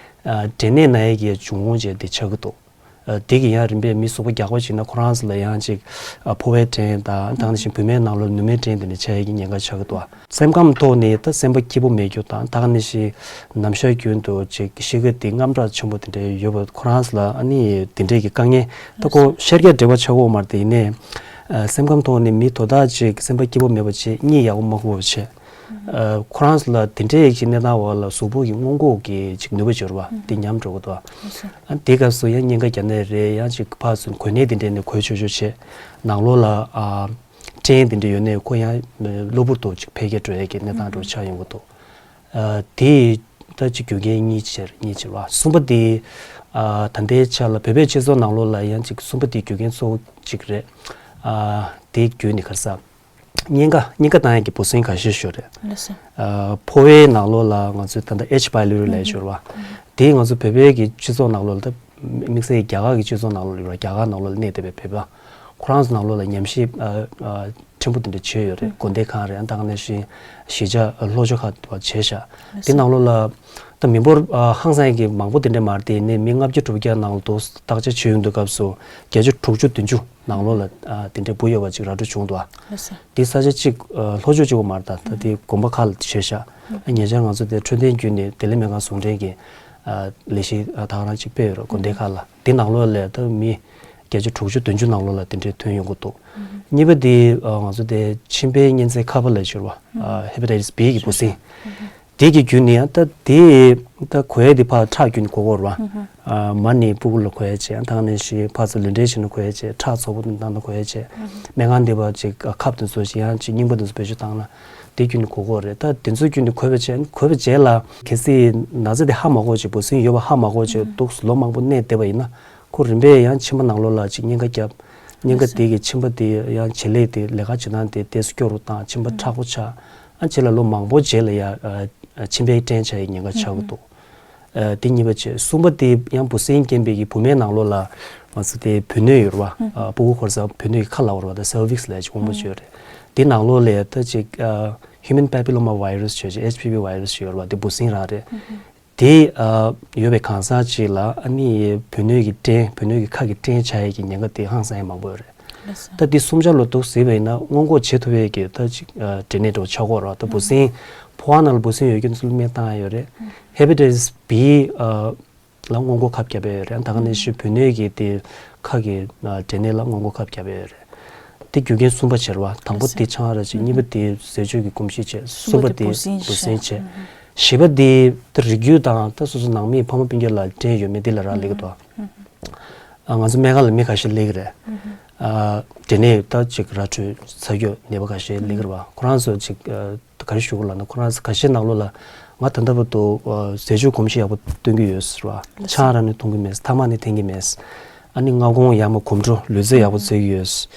ཨ་འབྲས་ནད་ན་ཡག་གི་འབྱུང་ཁུངས་བྱས་དེ་ཆགས་ཀྱི་འདུག་ཨ་དེ་གི་ཡང་རིམ་པས་མི་གཟུགས་པོ་རྒྱགས་པ་བྱས་ན་ཁོ་རང་ཚོ་ལ་ཡང་ཅིག་ཨ་ཕོ་བའི་སྐྲན་དང་ད་ག་ནང་བཞིན་བུད་མེད་ནང་ལོགས་ནུ་མའི་སྐྲན་དེ་འདྲ་ཆགས་ཡག་གི་ཉེན་ཁ་ཆགས་ཀྱི་འདུག་སེམས་ཁམས་ཐོག་ནས་ད་སེམས་པ་སྐྱིད་པོ་མེད་རྒྱུ་དང་ད་ག་ནང་བཞིན་ནམ་ཞག་རྒྱུན་དུ་ཅིག་གཤིས་ཀ་དེ་དངངས་སྐྲག་ཆེན་པོ་དེ་འདྲ་ཡོད་པ་ཁོ་རང་ཚོ་ལ་ཨ་ནི་དེ་འདྲས་ཀྱི་དཀའ་ངལ་ད་ཁོ་ཤར་རྒྱག་འབྲེལ་བ་ཆགས་ཀྱི་ཡོད་མ་རེད། དེ་ཡིན་ནའི་ཨ་སེམས་ཁམས་ཐོག་ནས་མི་དོ་བདག་ཅིག་སེམས་པ་སྐྱིད་པོ་མེད་པ་བྱས། གཉིད་ཡག་པོ་མ་ཁུག་པ་བྱས། ཨ་ཁོ་རང་ཚོ་ལ་དེ་འདྲའི་ཅིག་གནས་སྟངས་འོག་ལ་གཟུགས་པོ་གི་སྔོན་འགོག་གི་ཅིག་ནུས་པ་ཅིག་ཡོད་རེད་པ། དེ་ཉམས་འགྲོ་གི་འདུག་ཨ་དེ་སྐབས་སུ་ཡང་གཉན་ཁ་རྒྱག་ནའི་རེད། ཡང་ཅིག་ཕར་ཚུར་གོས་ནད་དེ་འདྲས་ནས་གོས་ཆོག་ཆོག་བྱས། ནང་ལོགས་ལ་ཨ་སྐྲན་དེ་འདྲས་ཡོད་ནའི་ཁོ་ཡང་གློ་བུར་དུ་ཅིག་འཕེལ་རྒྱས་འགྲོ་ཡག་གི་གནས་སྟངས་འདྲ་བོ་ཆགས་ཡོང་གི་འདུག་ཨ་དེ་ ད་ཅིག་རྒྱུ་རྐྱེན་གཉིས་ཆེར་གཉིས་ཆེར་བ། གསུམ་པ་དེ་ཨ་ད་ལྟའི་ཆ་ལ་བོད་པའི་སྤྱི་ཚོགས་ནང་ལོགས་ལ་ཡང་ཅིག་གསུམ་པ་དེ་རྒྱུ་རྐྱེན་གཙོ་བོ་གཅིག་རེད། ཨ་དེ་བརྒྱུད་ནས་ག་རེ་ཟ། གཉན་ཁ་གཉན་ཁ་བཏང་ཡག་གི་འབུ་སྲིན་ཁ་ཤས་ཤོར་རེད། ལགས་སོ། ཨ་ཕོ་བའི་ནང་ལོགས་ལ་ང་ཚོས་ད་ལྟ་H pylori ལབ་ཡག་ཤོར་བ། དེ་ང་ཚོ་བོད་པའི་གི་སྤྱི་ཚོགས་ནང་ལོགས་ལ་ད་དམིགས་བསལ་རྒྱ་གར་གི་སྤྱི་ཚོགས་ནང་ལོགས་ལ་ཡོད་ར། རྒྱ་གར་ནང་ལོགས་ལ་གནས་བསྡད་པའི་བོད་པ་ཁོ་རང་ཚོ་ནང་ལོགས་ལ་ཉམས་ཞིབ་ཨ་ཨ་ཕྲན་བུ་དེ་འདྲ་བྱས་ཡོད་རེད། དགོན་སྡེ་ཁག་རེད། ཨ་ད་ག་ནང་བཞིན་གཞིས་ཆགས་ལྷོ་ཕྱོགས་ཁག་ཏུ་བྱས་ཤག་དེ་ནང་ལོགས་ལ་ད་མི་འབོར་ཨ་ཧང་སང་ཡག་གི་མང་པོ་དེ་འདྲ་མ་རེད་དེ། ཡིན་ནའི་མི་ལྔ་བཅུ་དྲུག་བརྒྱ་ནང་ལ་འདུག་བརྟག་དཔྱད་བྱེད་ཡོང་དུས་སྐབས་སུ་བརྒྱད་ཅུ་དྲུག་ཅུ་བདུན་ཅུ་ནང་ལོགས་ལ་ཨ་དེ་འདྲའི་འབུ་ཡོད་པ་ཅིག་ར་སྤྲོད་བྱུང་འདུག་ཨ། ལགས་སོ། དེ་ས་ཆ་གཅིག་ཨ་ལྷོ་ཕྱོགས་གཅིག་པོ་མ་རེད། ད་ད་དེ་དགོན་པ་ཁག་ལ་བྱས་ཤག་ཨ་ཉེ་ཆར་ང་ཚོ་དེ་འཕྲོད་བསྟེན་བརྒྱུད་ནས་བདེ་ལེགས་སྨན་ཁང་ཟུང་འབྲེལ་གྱི་ཨ་ལས་གཞི་ཨ་ད་ག་རང་ཅིག་སྤེལ་ཡོད་རེད། དགོན་སྡེ་ཁག་ལ། དེ་ནང་ལོགས་ལ་ད་མི་བརྒྱད་ཅུ་དྲུག་ཅུ་བདུན་ཅུ་ནང་ལོགས་ལ་དེ་འདྲའི་ཐོན་ཡོང་གི་འདུག་གཉིས་པ་དེ་ཨ་ང་ཚོ་དེ་མཆིན་པའི་གཉན་ཚད་ཁ་པ་ལབ་ཡག་ཤོར་བ། ཨ་Hepatitis B གི་འབུ་སྲིན། དེ་གི་བརྒྱུད་ནས་ཡང་ད་དེ་ད་འགོས་ཡག་དེ་ཕར་ཁྲག་བརྒྱུད་ནས་འགོ་གི་རེད་བ། ཨ་མ་ནས་སྤུ་གུ་ལ་འགོས་ཡག་བྱས། ད་ག་ནང་བཞིན་ཕར་ཚུར་ལུས་འབྲེལ་བྱས་ནས་འགོས་ཡག་བྱས། ཁྲག་བཙོག་པོ་བཏང་ནས་འགོས་ཡག་བྱས། སྨན་ཁང་འདི་པར་ཅིག་ཁབ་དེ་ཚོ་ཞིག་ཡང་ཅིག་རྙིང་པ་དེ་ཚོ་བེད་སྤྱོད་བཏང་ན་དེ་བརྒྱུད་ནས་འགོ་གི་རེད། ད་དེ་ཚོ་བརྒྱུད་ནས་འགོས་པའི་རྗེས་འགོས་པའི་རྗེས་ལ་གལ་སྲིད་ན་ཚ་དེ་ཧ་མ་གོ་བྱས། འབུ་སྲིན་ཡོད་པ་ཧ་མ་གོ་བྱས་འདུག་ལོ་མང་པོ་གནས་བསྡད་པ་ཡིན་ན་ཁོ་རིམ་པས་ཡང་མཆིན་པ་ནང་ལོགས་ལ་ཅིག་གཉན་ཁ་བརྒྱབ། གཉན་ཁ་དེ་གི་མཆིན་པ་དེ་ཡང་བྱེད་ལས་དེ་ལས་ཀ་བྱེད་སྟངས་དེ་ཏོག་ཙམ་སྐྱོ་རུ་བཏང་། མཆིན་པ་མཁྲེགས་པོ་ཆགས། ཨ་རྗེས་ལ་ལོ་མང་པོ་རྗེས་ལ་ཡ་ཨ་མཆིན་པའི་སྐྲན་ཆགས་ཡག་ཉེན་ཁ་ཆགས་ཀྱི་འདུག་ཨ་དེ་གཉིས་པ་བྱས། གསུམ་པ་དེ་ཡང་འབུ་སྲིན་རྐྱེན་པས་ཀྱི་བུད་མེད་ནང་ལོགས་ལ་ང་ཚོ་དེ་བུ་སྣོད་ཡོད་རེད་བ། ཨ་སྤུ་གུ་འཁོར་ས་བུ་སྣོད་ཀྱི་ཁ་ལབ་ཡོད་རེད་བ། ད་སེལ་ཝིག་སི་ལབ་ཡག་གི་དབང་པོ་ཅིག་ཡོད་རེད། དེ་ནང་ལོགས་ལ་ད་ཅིག་ཨ་human papilloma virus བྱས་ཅིག་H P V virus ཅིག་ཡོད་རེད་བ། དེ་འབུ་སྲིན་རང་རེད། དེ་ཨ་ཡོད་པའི་གང་ཟག་ཅིག་ལ་ཨ་ནི་བུ་སྣོད་ཀྱི་སྐྲན། བུ་སྣོད་ཀྱི་ཁ་གི་སྐྲན་ཆགས་ཡག་གི་ཉེན་ཁ་དེ་ཧང་སང་ཡག་མང་པོ་ཡོད་རེད། ལགས་སོ། ད་དེ་གསུམ་ཆ་ལ་འདུག་ཟེར་བ་ཡིན་ན་སྔོན་འགོག་བྱེད་ཐུབ་ཡག་གི་ད་ཅིག་ཨ་འབྲས་ནད་འདྲ་བོ་ཆགས་ཀྱི་ཡོད་རེད་བ། ད་འབུ་སྲིན་ཕོ་བ་ནང་ལ་འབུ་སྲིན་ཡོད་རྒྱུ་ཚོ་ལ་སྨན་བཏང་ཡག་ཡོད་རེད། Hepatitis B ཨ་ལ་སྔོན་འགོག་ཁབ་བརྒྱབ་ཡག་ཡོད་རེད། ད་ག་ནང་བཞིན་བུ་སྣོད་ཀྱི་དེ་ཁ་གི་ཨ་འབྲས་ནད་ལ་སྔོན་འགོག་ཁབ་བརྒྱབ་ཡག་ཡོད་རེད། དེ་རྒྱུ་རྐྱེན་གསུམ་པ་བྱས་རེད་བ། དང་པོ་དེ་ཆང་རག་བྱས། གཉིས་པ་དེ་ཟས་སྤྱོད་ཀྱི་གོམས་གཤིས་བྱས། གསུམ་པ་དེ་འབུ་སྲིན་བྱས། བཞི་པ་དེ་ད་རིགས་རྒྱུད་དང་ད་སོ་སོ་ནང་མི་ཕ་མ་སྤུན་ཀྱག་ལ་སྐྲན་ཡོད་མེད་དེ་ལ་རག་ལས་ཀྱི་འདུག་ཨ་ང་ཚོ་སྨན་ཁང་ལ་མི་ཁ་ཤས་སླེབས་ཀྱི་རེད། ཨ་འབྲས་ནད་ད་ཅིག་ར་འཕྲོད་ཚ་གྱང་ནད་པ་ཁ་ཤས་སླེབས་ཀྱི་རེད་བ། ཁོ་རང་ཚོ་ཅིག་ཨ་ག་རེ་ཞུ་དགོས་ལབ་ན། ཁོ་རང་ཚོ་ཁ་ཤས་ནང་ལོགས་ལ་ང་ད་ལྟ་བར་དུ་ཨ་ཟས་སྤྱོད་གོམས་གཤིས་ཡག་པོ་སྟོན་གྱི་ཡོད་ཟེར་བ། ཆང་རག་ནི་འཐུང་གི་མེད། ཐ་མག་ནི་འཐེན་གྱི་མེད། ཨ་ནི་སྔ་དགོང་ཡར་མར་གོམ་བགྲོད་ལུས་རྩལ་ཡག་པོ་རྩེ་གི་ཡོད།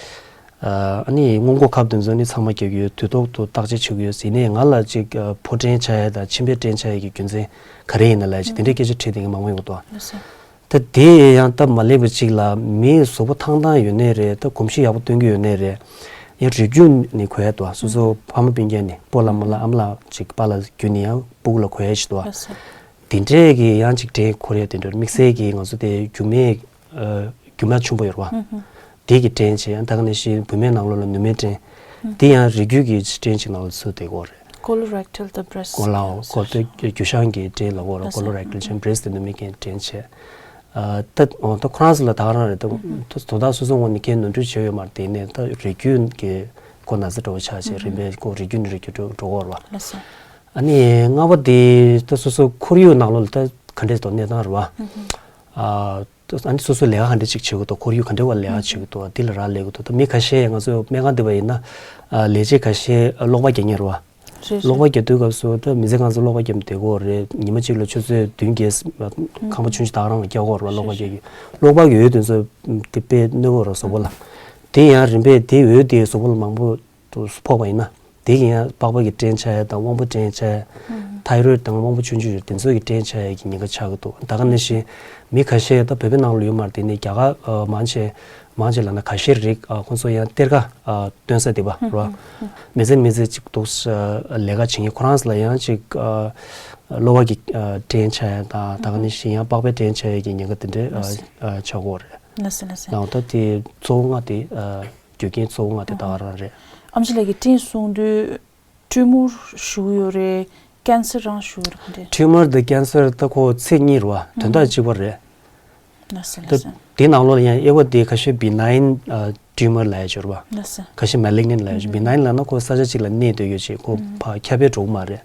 ཨ་ནི་སྔོན་འགོག་ཁབ་དེ་ཚོ་ནི་ཚང་མ་རྒྱག་གི་ཡོད། དུས་ཐོག་ཏུ་བརྟག་དཔྱད་བྱེད་ཀྱི་ཡོད། ཡིན་ནའི་ང་ལ་ཅིག་ཨ་ཕོ་སྐྲན་ཆགས་ཡག་དང་མཆིན་པའི་སྐྲན་ཆགས་ཡག་གི་རྒྱུ་མཚན་ག་རེ་ཡིན་ན་ལབ་ཅིག་དེ་འདྲའི་སྐད་ཆ་དྲིས་བསྡད་མཁན་མང་པོ་ཡོང་གི་འདུག་ད་དེ་ཡང་སྟབས་མ་ལེགས་པ་ཅིག་ལ་མིའི་གཟུགས་པོ་ཐང་ཐང་ཡོད་ནའི་རེད། ད་གོམས་གཤིས་ཡག་པོ་སྟོན་གྱི་ཡོད་ནའི་རེད། ཡང་རིགས་རྒྱུད་ནས་འགོས་ཡག་འདུག་སོ་སོ་ཕ་མ་སྤུན་ཀྱག་ནས་སྤོ་ལགས་རྨོ་ལགས་ཨ་མ་ལགས་ཅིག་པཱ་ལགས་བརྒྱུད་ནས་ཡང་སྤུ་གུ་ལ་འགོས་ཡག་ཅིག་འདུག་དེ་འདྲས་ཀྱི་ཡང་ཅིག་སྐྲན་འཁོར་ཡག་དེ་འདྲ་དམིགས་བསལ་གྱི་ང་ཚོ་དེ་རྒྱུ་མའི་ཨ་རྒྱུ་མ་ཆེན་པོ་ཡོད་རེད་བ། དེ་གི་སྐྲན་བྱས། ད་ག་ནང་བཞིན་བུད་མེད་ནང་ལོགས་ལ་ནུ་མའི་སྐྲན། དེ་ཡང་རིགས་རྒྱུད་ཀྱི་སྐྲན་ཅིག་ནང་ལ་ཚུད་བསྡད་ཀྱི་ཡོད་རེད། Colorectal དང་breast གོ་ལའོ་cancer གོ་ལྟོས་རྒྱུ་ཤང་གི་སྐྲན་ལབ་ཀྱི་ཡོད་རེད། Colorectal ཅན་breast དང་ནུ་མའི་སྐྲན་བྱས། ཨ་ད་ཨོ་ད་ཁོ་རང་ཚོ་ལ་ད་ག་རང་རེད། ད་དོ་བདག་སོ་སོའི་ངོས་ནས་ཁྱེད་ནོར་འཁྲུལ་བྱས་ཡོད་མ་རེད། དེ་ནས་ད་རིགས་རྒྱུད་ཀྱི་ཁོ་ན་ཚ་འདྲ་བོ་ཆགས་བྱས་རིམ་པས་ཁོ་རིགས་རྒྱུད་ནས་རིགས་རྒྱུད་འགྲོ་འགྲོ་གི་ཡོད་རེད་བ། ལགས་སོ། ཨ་ནི་ལྔ་པ་དེ་ད་སོ་སོ་ཁོར་ཡུག་ནང་ལོགས་ལ་ད་ག་འདྲས་འདུག་གནས་སྟངས་རེད་བ། ཨ་ཨ་ནི་སོ་སོ་ལས་ཀ་ག་འདྲ་ཅིག་བྱེད་ཀྱི་འདུག་ཁོར་ཡུག་ག་འདྲ་བ་ལས་ཀ་བྱེད་ཀྱི་འདུག་དེ་ལ་རག་ལས་ཀྱི་འདུག་ད་མི་ཁ་ཤས་ང་ཚོ་སྨན་ཁང་འདི་པར་ཡིན་ན་ཨ་ལས་བྱེད་ཁ་ཤས་ཨ་གློག་པ་རྒྱག་མཁན་རེད་བ། རེད་རེད། གློག་པ་རྒྱག་དུས་སྐབས་སུ་ད་མི་ཚེ་གང་ཚོད་གློག་པ་རྒྱབ་བསྡད་ཀྱི་ཡོད་རེད། ཉི་མ་གཅིག་ལ་ཆུ་ཚོད་བདུན་བརྒྱད་ཁང་པ་ཆུང་ཆུང་ད་ག་རང་ལ་རྒྱག་གི་ཡོད་རེད་བ། གློག་པ་རྒྱག་གི་གློག་པ་གི་འོད་དེ་ཚོ་དེ་དཔེ་གནོད་ཀྱི་ཡོད་རེད་གཟུགས་པོ་ལ། དེ་ཡང་རིམ་པས་དེ་འོད་དེ་གཟུགས་པོ་ལ་མང་པོ་དུ་ཕོག་པ་ཡིན་ན། དེ་གི་ཡང་པགས་པ་གི་སྐྲན་ཆགས་ཡག་དང་དབང་པོ་སྐྲན་ཆགས་ཡག་ཐའི་རོིཌ་དང་དབང་པོ་ཆུང་ཆུང་ཡོད་དེ་ཚོ་གི་སྐྲན་ཆགས་ཡག་གི་ཉེན་ཁ་ཆགས་ཀྱི་འདུག་ད་ག་ནང་བཞིན་མི་ཁ་ཤས་ད་བོད་པའི་ནང་ལ་ཡོད་མ་རེད། དེ་ནས་རྒྱ་གར་ཨ་མང་ཆེ་མང་ཆེ་ལབ་ན་ཁ་ཤས་རིགས་ཨ་ཁོང་ཚོ་ཡང་གཏེར་ཁ་ཨ་སྟོན་ས་དེ་པར་རོ། མི་ཚེ་མི་ཚེ་གཅིག་འདུག་ལས་ཀ་བྱེད་མཁན་ཁོ་རང་ཚོ་ལ་ཡང་གཅིག་ཨ་གློ་བ་གི་ཨ་སྐྲན་ཆགས་ཡག་དང་ད་ག་ནང་བཞིན་ཡང་པགས་པའི་སྐྲན་ཆགས་ཡག་གི་ཉེན་ཁ་དེ་འདྲ་ཨ་ཨ་ཆགས་ཀྱི་ཡོད་རེད། ལགས་སོ་ལགས་སོ། ཡང་ད་དེ་གཙོ་བོ་ལྔ་དེ་ཨ་རྒྱུ་རྐྱེན་གཙོ་བོ་ལྔ་དེ་ད་ག་རང་རེད། ཨམ་ཆི་ལགས་ཀྱིས་སྐྲན་གསུངས་དུས་ཊུ་མོར་ཞུ་གི་ཡོད་རེད། ཀེན་སར་རང་ཞུ་གི་ཡོད་རེད་ག་འདྲས། ཊུ་མོར་དང་ཀེན་སར་ད་ཁོ་ཚིག་གཉིས་རེད་བ། དོན་དག་གཅིག་པ་རེད། ལགས་སོ་ད་ལགས་སོ། དེའི་ནང་ལོགས་ལ་ཡང་དབྱེ་བ་དེ་ཁ་ཤས་བི་ནའིན་ཨ་ཊུ་མོར་ལབ་ཡག་ཅིག་ཡོད་རེད་བ། ལགས་སོ། ཁ་ཤས་མེ་ལིག་ནེན་ལབ་ཡག་ཅིག་བི་ནའིན་ལབ་ན་ཁོ་ས་ཆ་གཅིག་ལ་གནས་སྡོད་ཡག་ཅིག་ཁོ་ཕར་ཁྱབ་སྤེལ་འགྲོ་གི་མ་རེད།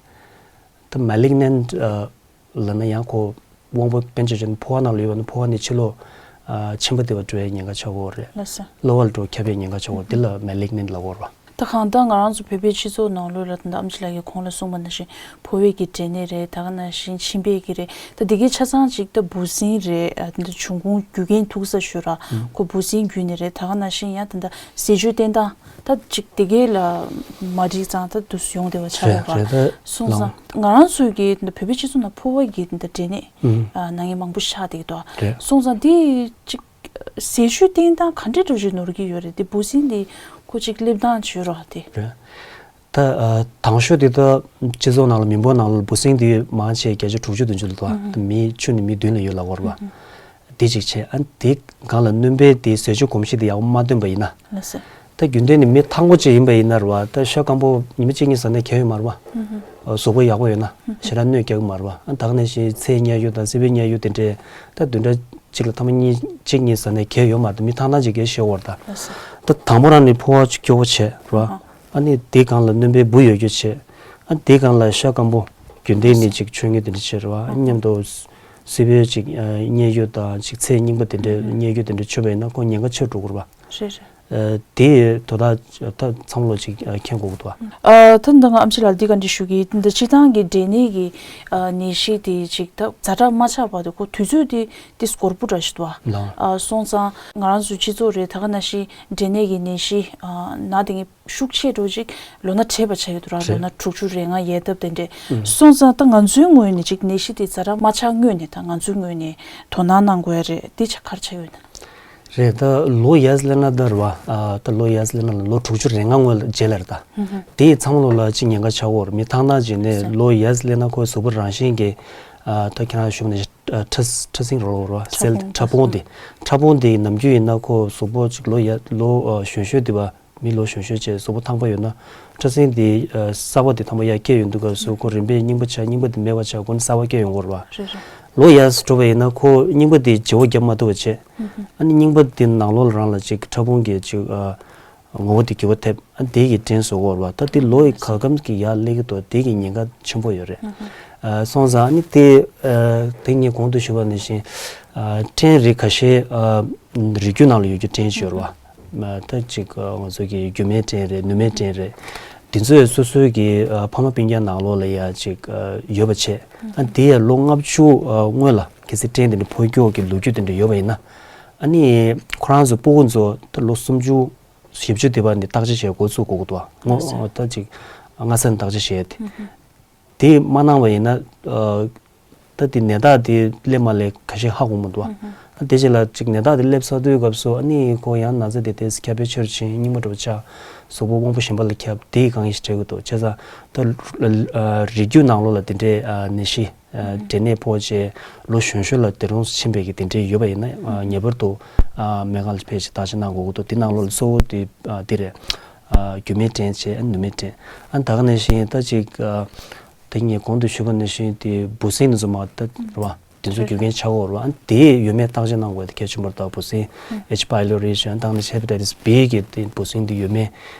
ད་མེ་ལིག་ནེན་ཨ་ལབ་ན་ཡང་ཁོ་དབང་པོ་དཔེར་ན་ཆ་བཞག་ན་ཕོ་བ་ནང་ལ་ཡོད་པ་ན་ཕོ་བ་ནས་ཕྱི་ལོགས་ཨ་མཆིན་པ་དེ་བར་འགྲོ་ཡག་ཉེན་ཁ་ཆགས་ཀྱི་ཡོད་རེད། ལགས་སོ། གློ་བ་ལ་འགྲོ་ཁྱབ་པའི་ཉེན་ཁ་ཆགས་ཀྱི་ཡོད་རེད། འདི་ལ་མེ་ལིག་ནེན་ལབ་ཀྱི་ཡོད་རེད་བ། ད་གང་ལྟར་ང་རང་ཚོ་བོད་པའི་སྤྱི་ཚོགས་ནང་ལོགས་ལ་ད་ལྟ་ཨམ་ཆི་ལགས་ཀྱིས་གོང་ལ་གསུངས་པ་ནང་བཞིན་ཕོ་བའི་གི་འབྲས་ནད་རེད། ད་ག་ནང་བཞིན་མཆིན་པའི་གི་རེད། ད་འདི་གའི་ཆ་ཚང་ཅིག་ད་འབུ་སྲིན་རེད། ཨ་ད་འབྱུང་ཁུངས་རྒྱུ་རྐྱེན་ཐུག་ས་ཞུ་ར་ཁོ་འབུ་སྲིན་བརྒྱུད་ནས་རེད། ད་ག་ནང་བཞིན་ཡང་ད་ལྟ་ཟས་སྤྱོད་བསྟེན་སྟངས་ད་ཅིག་དེ་གའི་ལ་མ་འགྲིག་ཙང་ད་དུས་སུ་ཡོང་བསྡད་པ་ཆགས་རེད་ཡོད་རེད། ད་པ་སོང་ལང་ཙང་ང་རང་ཚོའི་གི་ད་བོད་པའི་སྤྱི་ཚོགས་ནང་ཕོ་བ་གི་ད་འབྲས་ནད་ཨུ་ཨ་ན་མཁན་མང་པོ་ཆགས་བསྡད་ཀྱི་འདུག་རེད། སོང་ཙང་འདི་ཅིག་ཟས་སྤྱོད་བསྟེན་སྟངས་ག་འདྲ་འདྲ་ཞིག་ནོར་གྱི་ཡོད་རེད། དེ་འབུ་སྲིན་དེ་ཁོ་ཅིག་སླེབས་སྟངས་བྱོས་རོགས་དེ། རེད། ད་ཨ་དང་ཤོས་དེ་ད་སྤྱི་ཚོགས་ནང་ལ་མི་འབོར་ནང་ལ་འབུ་སྲིན་དེ་མང་ཆེ་བརྒྱ་ཆ་དྲུག་ཅུ་བདུན་ཅུ་ལ་འདུག་ཨ། ད་མི་བཅུ་ནས་མི་བདུན་ལ་ཡོད་ལབ་ཀྱི་ཡོད་རེད་པ། དེ་གཅིག་བྱས། ཨ་དེ་སྒང་ལ་སྣོན་པའི་དེ་ཟས་སྤྱོད་གོམས་གཤིས་དེ་ཡག་པོ་མ་བསྟེན་པ་ཡིན་ན། ལགས་སོ། ད་རྒྱུན་ལྡན་ནས་མི་ཐང་པོ་ཅིག་ཡིན་པ་ཡིན་ན་རེད་པ། ད་ཤ་སྐམ་པོ་ཉི་མ་གཅིག་གཉིས་ཟ་ནས་གལ་ཡོད་མ་རེད་པ། ཨུ་ཧུ། གཟུགས་པོ་ཡག་པོ་ཡོད་ན་ཞེ་དྲག་གནོད་རྒྱག་གི་མ་རེད་པ། ཨ་ད་ག་ནང་བཞིན་ཚལ་བསྙལ་རྒྱུ་དང་སྲིད་པའི་བསྙལ་རྒྱུ་དེ་འདྲས་ད་བདུན་ཕྲག་གཅིག་ལ་ཐེངས་མ་གཉིས་གཅིག་གཉིས་ཟ་ནས་གལ་ཡོད་མ་རེད། ད་མི་ཐང་ཐང་ཅིག་གལ་ཤོར་བ་རེད་ད། ལགས་སོ། ད་དང་པོ་རང་ནས་ཕོ་བ་ཅིག་སྐྱོ་པོ་བྱས་རེད་པ། ཨ་ནི་དེ་སྒང་ལ་སྣོན་པའི་འབུ་ཡོད་རྒྱུ་བྱས། ཨ་དེ་སྒང་ལ་ཤ་སྐམ་པོ་རྒྱུན་ལྡན་ནས་ཅིག་མཆོད་མཁན་དེ་འདྲ་བྱས་རེད་པ། ཨ་མཉམ་དུ་སྲིད་པའི་ཅིག་ཨ་བསྙལ་རྒྱུ་དང་ཅིག་ཚལ་རྙིང་པ་དེ་འདྲ་བསྙལ་རྒྱུ་དེ་འདྲ་མཆོད་པ་ཡིན་ན་ཁོ་ཉེན་ཁ་ཆེ་རུ་འགྲོ་གི་རེད་པ། རེད་རེད། ཨ་དེ་དོ་བདག་ད་ཚང་མ་ལོ་ཅིག་ཨ་མཁྱེན་དགོས་ཀྱི་འདུག་པ། ཨ་ད་ད་ང་ཨམ་ཆི་ལགས་འདི་ག་འདྲ་ཞུ་གི་ད་སྤྱིར་བཏང་གི་འབྲས་ནད་ཀྱི་ཨ་ནད་གཞི་དེ་ཅིག་ད་ཛ་དྲག་མ་ཆགས་བར་དུ་ཁོ་དུས་ཚོད་དེ་དེ་སྐོར་པོ་འདྲ་ཞིག་འདུག་པ། ལགས། ཨ་སོང་ཙང་ང་རང་ཚོའི་སྤྱི་ཚོགས་རེད། ད་ག་ནང་བཞིན་འབྲས་ནད་ཀྱི་ནད་གཞི་ཨ་ན་དེ་ངས་ཤུགས་ཆེ་འགྲོ་ཅིག་ལོ་ན་བགྲེས་པ་ཆགས་ཡོད་འདུག་ར། རེད། ལོ་ན་དྲུག་ཅུ་རེ་ལྔ་ཡས་ཐབས་དེ་འདྲས། ཨུམ། སོང་ཙང་ད་ང་ཚོའི་ངོས་ནས་ཅིག་ནད་གཞི་དེ་ཛ་དྲག་མ་ཆགས་སྔོན་ནས་ད་ང་ཚོའི་ངོས་ནས་དོ་སྣང་གནང་དགོས་ཡ་རེད། དེ་ཆ་ག་རེ་ཆགས་ཡོད་ན། རེད། ད་ལོ་ཡས་སླེབས་ན་ད་རེད་པ། ཨ་ད་ལོ་ཡས་སླེབས་ན་ལོ་དྲུག་ཅུ་རེ་ལྔ་སྔོན་ལ་རྗེས་ལ་རེད་ད། ཧུམ་ཧུམ། དེ་ཚང་མ་ལོ་ལ་ཅིག་ཉེན་ཁ་ཆགས་ཀྱི་ཡོད་རེད། མི་ཐང་ཐང་ཅིག་ནས་ལོ་ཡས་སླེབས་ན་ཁོའི་གཟུགས་པོ་རང་བཞིན་གྱིས་ཨ་ད་ཁྱེད་རང་ཞུ་བ་ནས་ཨ་ཕྲ་ཕྲ་སྲིན་རོ་རོ་ར་སེལ་ཕྲ་ཕྲ་ཕུང་དེ་ཕྲ་ཕུང་དེ་ནམ་རྒྱུན་ཡིན་ན་ཁོ་གཟུགས་པོ་ཅིག་ལོ་ཡ་ལོ་ཨ་གཞོན་གཞོན་དེ་བ་མི་ལོ་གཞོན་གཞོན་བྱས་གཟུགས་པོ་ཐང་པ་ཡོད་ན་ཕྲ་སྲིན་དེ་ཨ་གསར་པ་དེ་ཐང་པ་ཡར་སྐྱེས་ཡོང་དུས་སྐབས་སུ་ཁོ་རིམ་པས་རྙིང་པ་ཆགས། རྙིང་པ་དེ་མེད་པ་ཆགས། ཁོ་ནི་གསར་པ་སྐྱེས་ཡོང་གི་ཡོད་རེད་པ། རེད་རེད། ལོ་ཡར་འགྲོ་བ་ཡིན་ན་ཁོ་རྙིང་པ་དེ་བརྗེ་པོ་བརྒྱབ་མ་ཐུབ་པ་བྱས། ཨ་ནི་རྙིང་པ་དེ་ནང་ལོགས་ལ་རང་ལ་ཅིག་ཕྲ་ཕུང་གི་ཅིག་ཨ་ངོ་བོ་དེ་འགྱུར་བ་ཐེབས། ཨ་དེ་གི་དྲན་གསོ་གི་ཡོད་རེད་པ། ད་དེ་ལོ་ཡི་ག་གམ་གྱི་ཡར་སླེབས་ཀྱི་འདུག་དེ་གི་ཉེན་ཁ་ཆེན་པོ་ཡོད་རེད། ཨ་སོང་ཙང་ཨ་ནི་དེ་ཨ་དེ་ངས་གོང་དུ་ཞུས་པ་ནང་བཞིན་ཨ་སྐྲན་རིགས་ཁ་ཤས་ཨ་རིགས་རྒྱུད་ནང་ལ་ཡོད་རྒྱུ་སྐྲན་ཅིག་ཡོད་རེད་པ། ཨ་ད་ཅིག་ཨ་ང་ཚོ་གི་རྒྱུ་མའི་སྐྲན་རེད། ནུ་མའི་སྐྲན་རེད། དེ་ཚོས་སོ་སོའི་གི་ཨ་ཕ་མ་སྤུན་ཀྱག་ནང་ལོགས་ལ་ཡ་ཅིག་ཨ་ཡོད་པ་བྱས། ཨ་དེ་ཡ་ལོ་ལྔ་བཅུ་ཨ་སྔོན་ལ་གལ་སྲིད་སྐྲན་དེ་འདྲ་ཕོག་རྒྱུ་གི་ལོ་རྒྱུས་དེ་འདྲ་ཡོད་པ་ཡིན་ན། ཨ་ནི་ཁོ་རང་ཚོ་སྤུ་གུ་ཚོ་ད་ལོ་སུམ་ཅུ་བཞི་བཅུ་དེ་བར་ནས་བརྟག་དཔྱད་བྱེད་འགོ་བཙུགས་དགོས་ཀྱི་འདུག་ངོ་ལགས་སོ། ད་ཅིག་སྔ་ས་ནས་བརྟག་དཔྱད་བྱས་ཏེ། དེ་མ་གནང་བ་ཡིན་ན་ཨ་ད་དེ་ནད་རྟགས་དེ་སླེབས་མ་སླེབས་ཁ་ཤས་ཧ་གོ་མི་འདུག་ཨ་དེ་རྗེས་ལ་ཅིག་ནད་རྟགས་དེ་སླེབས་ཚར་དུས་སྐབས་སུ་ཨ་ནི་ཁོ་ཡང་ན་ཚ་དེ་དེ་ཁྱབ་སྤེལ་ཆེ་རུ་ཕྱིན། རྙིང་པ་འདྲ་པོ་ཆགས། གཟུགས་པོ་དབང་པོ་གཞན་པ་ལ་ཁྱབ། དེ་གང་ཡིན་ཞིག་འདྲ་གི་འདུག་བྱས་ཙང་ད་ཨ་རིགས་རྒྱུད་ནང་ལོགས་ལ་དེ་འདྲའི་ཨ་ནད་གཞི་ཨ་འབྲས་ནད་ཕོག་བྱས་ལོ་གཞོན་གཞོན་ལ་དེ་རུ་ཕྱིན་པའི་གི་དེ་འདྲའི་ཡོད་པ་ཡིན་ན་ཨ་ངེས་པར་དུ་ཨ་སྨན་ཁང་ལ་ཕེབས་བྱས་བརྟག་དཔྱད་གནང་དགོས་ཀྱི་འདུག་དེ་ནང་ལོགས་ལ་གཙོ་བོ་དེ་ཨ་དེ་རེད། ཨ་རྒྱུ་མའི་སྐྲན་བྱས། ཨ་ནུ་མའི་སྐྲན། ཨ་ད་ག་ནང་བཞིན་ད་ཅིག་ཨ་དེ་ངས་གོང་དུ་ཞུས་པ་ནང་བཞིན་དེ་འབུ་སྲིན་དེ་ཚོ་མ་ད་རེད་པ། དེ་ཚོ་རྒྱུ་རྐྱེན་ཆགས་ཀྱི་ཡོད་རེད་པ། ཨ་དེ་ཡོད་མེད་བརྟག་དཔྱད་གནང་དགོས་དེ་གལ་ཆེན་པོ་རེད། ད་འབུ་སྲིན་H pylori ཞེས་ད་ག་ནང་བཞིན་hepatitis B གི་དེ་འབུ་སྲིན་དེ་ཡོད་མེད།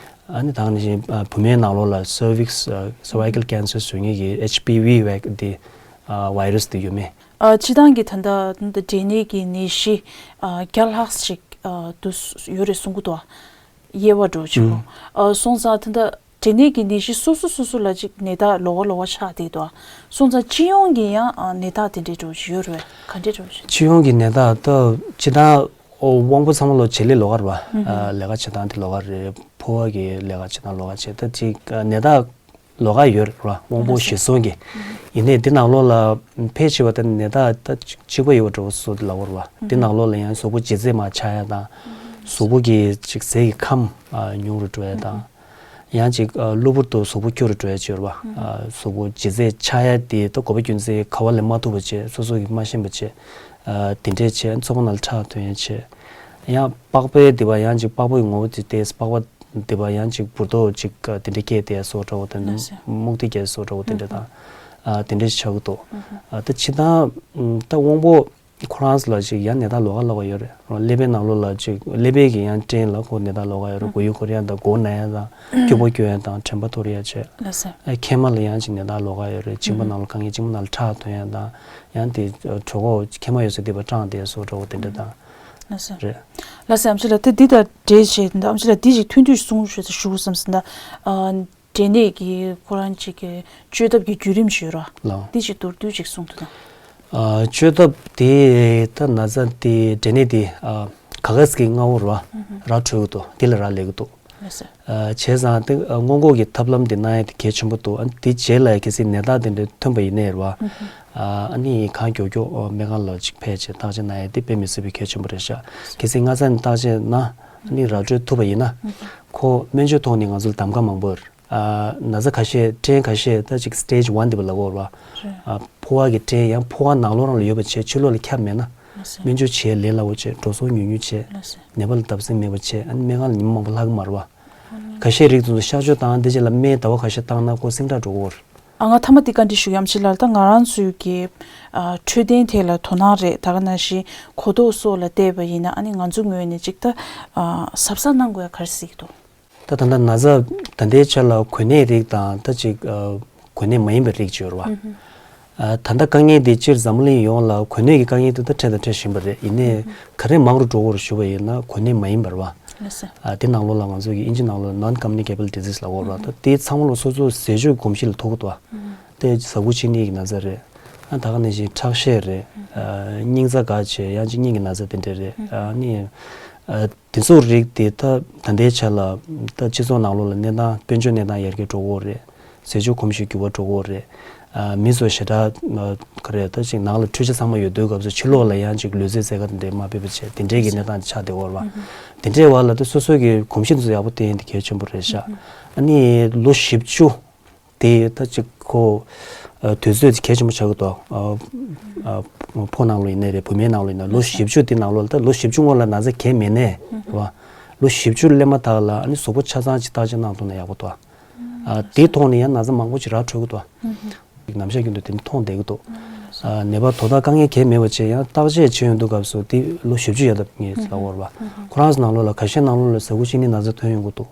ཨ་ནི་ད་ག་ནང་བཞིན་ཨ་བུད་མེད་ནང་ལོགས་ལ་cervix ཨ་cervical cancer བཟོ་མཁན་གྱི་H P V་བའི་དེ་ཨ་virus དེ་ཡོད་མེད། ཨ་སྤྱིར་བཏང་གི་ད་ལྟ་འབྲས་ནད་ཀྱི་ནད་གཞི་ཨ་བརྒྱ་ལྷག་ཅིག་ཨ་དུ་ཡོད་རེད་གསུང་གི་འདུག་དབྱེ་བ་འདྲ་བོ་ཅིག་གོ་ཨ་སོང་ཙང་ད་ལྟ་འབྲས་ནད་ཀྱི་ནད་གཞི་སོ་སོ་སོ་སོ་ལ་ཅིག་ནད་རྟགས་ལོགས་ཀ་ལོགས་ཀ་ཆགས་བསྡད་འདུག་སོང་ཙང་སྤྱི་ཡོངས་ཀྱི་ཡང་ཨ་ནད་རྟགས་དེ་འདྲའི་འདྲ་བོ་ཅིག་ཡོད་རེད་པས། ག་འདྲའི་འདྲ་བོ་ཅིག་སྤྱི་ཡོངས་ཀྱི་ནད་རྟགས་ད་སྤྱིར་བཏང་ཨོ་དབང་པོ་ཚང་མ་ལོ་བྱེད་ལས་ལོགས་ཀ་རེད་པ། ཨ་ལས་ཀ་བྱེད་སྟངས་དེ་ལོགས་ཀ་རེད། ཕོ་བ་གི་ལས་ཀ་བྱེད་སྟངས་ལོགས་ཀ་བྱེད། ད་ཅིག་ཨ་ནད་རྟགས་ལོགས་ཀ་ཡོད་རེད་པ། དབང་པོ་ལགས་སོ། གཞིར་བཟུང་གི། ཡིན་ནའི་འདི་ནང་ལོགས་ལ་ཕལ་ཆེ་བ་དེ་ནད་རྟགས་ད་གཅིག་པ་ཡོད་པ་འདྲ་བོ་བཟོ་ལབ་དགོས་རེད་པ། འདི་ནང་ལོགས་ལ་ཡང་གཟུགས་པོ་ལྗིད་ཚད་མར་ཆག་ཡ་དང་། གཟུགས་པོ་གི་ཅིག་ཟས་ཀྱི་ཁམས་ཨ་ཉུང་རུ་འགྲོ་ཡ་དང་། ཡང་ཅིག་ཨ་གློ་བུར་དུ་གཟུགས་པོ་སྐྱོ་རུ་འགྲོ་ཡ་ཅིག་ཡོད་རེད་པ། ཨ་གཟུགས་པོ་ལྗིད་ཚད་ཆག་ཡ་དེ་ད་དགོས་པ་རྒྱུ་མཚན་ཁ་བ་ལས་མ་ཐུབ་པ་བྱས། སོ་སོ་གིས་མ་ཤེས་པ་བྱས། ཨ་དེ་འདྲས་བྱས། མཚན་མོ་ནང་ལ་ཁྲག་ཐོན་ཡ་བྱས། ཡང་པགས་པའི་དེ་བ་ཡང་ཅིག་པགས་པའི་ངོ་བོ་དེ་ཏོག་ཙམ་པགས་པ་དེ་བ་ཡང་ཅིག་འབུར་ཏོག་ཅིག་དེ་འདྲ་སྐྱེས་དེ་སོགས་འདྲ་བོ་དེ་འདྲ། སྨུག་སྟེ་སྐྱེས་སོགས་འདྲ་བོ་དེ་འདྲ་དང་། ཨ་དེ་འདྲ་ཞིག་ཆགས་ཀྱི་འདུག་ཨ་ད་ཕྱི་ནང་ད་དབང་པོ་ཁོ་རང་ཚོ་ལ་ཅིག་ཡང་ནད་རྟགས་ལོགས་ཀ་ལོགས་ཀ་ཡོད་རེད། ཀླད་པའི་ནང་ལོགས་ལ་ཅིག་ཀླད་པའི་གི་ཡང་སྐྲན་ལ་ཁོ་ནད་རྟགས་ལོགས་ཀ་ཡོད་རེད། མགོ་ཡུ་འཁོར་ཡ་དང་མགོ་ན་ཡ་དང་སྐྱུག་པ་སྐྱུག་ཡ་དང་དྲན་པ་འཐོར་ཡ་བྱས། ལགས་སོ། ཨ་མཁལ་མ་ལ་ཡང་ཅིག་ནད་རྟགས་ལོགས་ཀ་ཡོད་རེད། མཆིན་པ་ནང་ལ་དཀའ་ངལ། མཆིན་པ་ནང་ལ་ཁྲག་ཐོན་ཡ་དང་། ཡང་དེ་གྲོད་ཁོག་མཁལ་མ་ཡོད་ས་དེ་བ་སྐྲངས་དེ་སོགས་འདྲ་བོ་དེ་འདྲ་དང་། ལགས་སོ། རེད། ལགས་སོ། ཨམ་ཆི་ལགས། ད་འདི་དང་འབྲེལ་བྱས་ད་ཨམ་ཆི་ལགས་འདི་ཅིག་ཐུང་ཐུང་ཞིག་གསུང་ཞུ་ཞུ་བསམ་སོང་ད། ཨ། འབྲས་ནད་ཀྱི་ཁོ་རང་ཅིག་གི་བཅོས་ཐབས་ཀྱི་བརྒྱུད་རིམ་ཞིག་ཡོད་ར། ལགས། འདི་ཅིག་མདོར་བསྡུས་ཅིག་གསུང་ཐུབ་དང་། ཨ། བཅོས་ཐབས་དེ་ད་ན་ཚ་དེ་འབྲས་ནད་དེ། ཨ། ག་ག་ཟེ་གི་མངའ་འོག་ར། ར་འཕྲོད་ཀྱི་འདུག་དེ་ལ་ར་ལེགས་ཀྱི་འདུག་ལགས་སོ། ཨ། བྱས་ཙང་དེ་སྔོན་འགོག་གི་ཐབས་ལམ་དེ་གནང་ཡ་དེ་གལ་ཆེན་པོ་འདུག་ཨ། དེ་རྗེས་ལ་གལ་སྲིད་ནད་རྟགས་དེ་འདྲ་ཐོན་པ་ཡིན་ནའི་ར། ཨ། ཨ་ནི་གང་མགྱོགས་མགྱོགས་སྨན་ཁང་ལ་ཅིག་ཕེབས་བྱས་བརྟག་དཔྱད་གནང་ཡ་དེ་དཔེ་མི་སྲིད་པའི་གལ་ཆེན་པོ་རེད་ཤག་གལ་སྲིད་སྔ་ས་ནས་བརྟག་དཔྱད་གནང་ཨ་ནི་ར་འཕྲོད་ཐུབ་པ་ཡིན་ན། ཁོ་སྨན་བཅོས་ཐོག་ནས་ང་ཚོར་གདམ་ག་མང་པོ་ཡོད་རེད། ཨ། ན་ཚ་ཁ་ཤས་སྐྲན་ཁ་ཤས་ད་ཅིག་སི་ཊེ་ཇི་ཝན་དེ་པ་ལབ་ཀྱི་ཡོད་རེད་པ། ཨ། ཕོ་བ་གི་སྐྲན་ཡང་ཕོ་བ་ནང་ལོགས་རང་ལ་ཡོད་པ་བྱས་ཕྱི་ལོགས་ལ་ཁྱབ་མེད་ན། ལགས་སོ། སྨན་བཅོས་བྱེད་ལས་སླ་བོ་བྱས། འགྲོ་སོང་ཉུང་ཉུང་བྱས། ལགས་སོ། ནད་པ་ལ་བརྡབ་གསིག་མེད་པ་བྱས། ཨ་ནི་སྨན་ཁང་ལ་ཉི་མ་མང་པོ་ལྷག་གི་མ་རེད་པ། ཨ་ནི། ཁ་ཤས་རིགས་ཚོ་གཤག་བཅོས་བཏང་དེ་རྗེས་ལ་སྨན་ཟླ་བ་ཁ་ཤས་བཏང་ན་ཁོ་སིང་དྲག་འགྲོ་གི་ཡོད་རེད། ཨ། ང་མཐའ་མ་འདི་བཀའ་འདྲི་ཞུ་ཡ་ཨམ་ཆི་ལགས། ད་ང་རང་ཚོའི་གི། ཨ། འཕྲོད་བསྟེན་ཐད་ལ་དོ་སྣང་རེད། ད་ག་ནང་བཞིན་གོ་རྟོགས་སོགས་ལ་བལྟས་པ་ཡིན་ན་ཨ་ནི་ང་ཚོ་ངོས་ནས་ཅིག་ད། ཨ། གཟབ་གཟབ་གནང་དགོས་ཡ་ག་རེ་གཟིགས་འདུག་ད་ད་ལྟ་ན་ཚ་ད་ལྟའི་ཆ་ལ་གོ་གནས་རིགས་དང་ད་ཅིག་ཨ། གོ་གནས་མ་ཡིན་པའི་རིགས་ཅིག་ཡོད་རེད་པ། ཨ། ད་ལྟ་དཀའ་ངལ་འདི་སྤྱིར་འཛམ་བུ་གླིང་ཡོངས་ལ་གོ་གནས་ཀྱི་དཀའ་ངལ་དེ་ད་འཕྲད་དང་འཕྲད་བཞིན་པ་རེད། ཡིན་ནའི་ག་རེ་མང་རུ་འགྲོ་གི་ཡོད་རེད་ཞུ་བ་ཡིན་ན་གོ་གནས་མ་ཡིན་པ་རེད་པ། ལགས་སོ། ཨ། དེ་ནང་ལོགས་ལ་ང་ཚོ་གི་ཨིན་ཇི་ནང་ལོགས་ལ་non-communicable disease ལབ་ཀྱི་ཡོད་རེད་པ། ད་དེ་ཚང་མ་ལོགས་སོ་སོ་ཟས་སྤྱོད་གོམས་གཤིས་ལ་ཐུག་གི་འདུག་པ། དེ་གཟའ་ཁུག་གཅིན་སྙི་གི་ན་ཚ་རེད། ཨ། ད་ག་ནང་བཞིན་ཁྲག་ཤེད་རེད། ཨ། སྙིང་རྩ་འགག་བྱས་ཡང་ཅིག་སྙིང་གི་ན་ཚ་དེ་འདྲ་རེད། ཨ་ནི། ཨ། དེ་ཚོ་རིགས་དེ་ད་ད་ལྟའི་ཆ་ལ་ད་སྤྱི་ཚོགས་ནང་ལོགས་ལ་གནས་སྟངས་དཔལ་འབྱོར་གནས་སྟངས་ཡར་རྒྱས་འགྲོ་གི་ཡོད་རེད། ཟས་སྤྱོད་གོམས་གཤིས་འགྱུར་བ་འགྲོ་གི་ཡོད་རེད། ཨ། མི་ཚོ་ཞེ་དྲག་ཨ། ག་རེ་ད་ཅིག་ནང་ལ་འཕྲུལ་ཆ་ཚང་མ་ཡོད་དུས་སྐབས་སུ་ཕྱི་ལོགས་ལ་ཡང་ཅིག་ལུས་རྩལ་རྩེད་ག་དེ་འདྲའི་མ་ཕེབས་པ་བྱས་དེ་འདྲའི་གི་གནས་སྟངས་ཆགས་བསྡད་ཡོད་རེད་པ། དེ་འདྲའི་བར་ལ་ད་སོ་སོ་གི་གོམས་གཤིས་དེ་ཚོ་ཡག་པོ་བསྟེན་ཡ་དེ་གལ་ཆེན་པོ་རེད་ཤག་ཨ་ནི་ལོ་བཞི་བཅུ། དེ་ད་ཅིག་ཁོ། ཨ། དུས་ཚོད་ཅིག་གལ་ཆེན་པོ་ཆགས་ཀྱི་འདུག་ཨ། ཨ། ཕོ་ནང་ལོགས་ཡིན་ནའི་རེད། བུད་མེད་ནང་ལོགས་ཡིན་ན་ལོ་བཞི་བཅུ་དེ་ནང་ལོགས་ལ་ད་ལོ་བཞི་བཅུ་སྔོན་ལ་ན་ཚ་གང་ཡང་མེད་ནའི་རེད་པ། ལོ་བཞི་བཅུ་སླེབས་མ་ཐག་ལ་ཨ་ནི་གཟུགས་པོ་ཆ་ཚང་ཅིག་བརྟག་དཔྱད་གནང་ཐུབ་ན་ཡག་པོ་འདུག་ཨ། དེའི་ཐོག་ནས་ཡང་ན་ཚ་མང་པོ་ཅིག་ར་འཕྲོད་ཀྱི་འདུག་ཨ། ནམ་ཞག་རྒྱུན་དུ་དེ་འདྲ་མཐོང་བསྡད་ཀྱི་འདུག་ཨ། ནད་པ་དོ་བདག་དཀའ་ངལ་གང་ཡང་མེད་པ་བྱས་ཡང་བརྟག་དཔྱད་བྱེད་ཡོང་དུས་སྐབས་སུ་དེ་ལོ་བཞི་བཅུ་ཡར་ལྡབ་ངེས་ལབ་ཀྱི་ཡོད་རེད་པ། ཁོ་རང་ཚོ་ནང་ལོགས་ལ་ཁ་ཤས་ནང་ལོགས་ལ་ཟ་ཁུ་ཤི་ནི་ན་ཚ་ཐོན་ཡོང་གི་འདུག་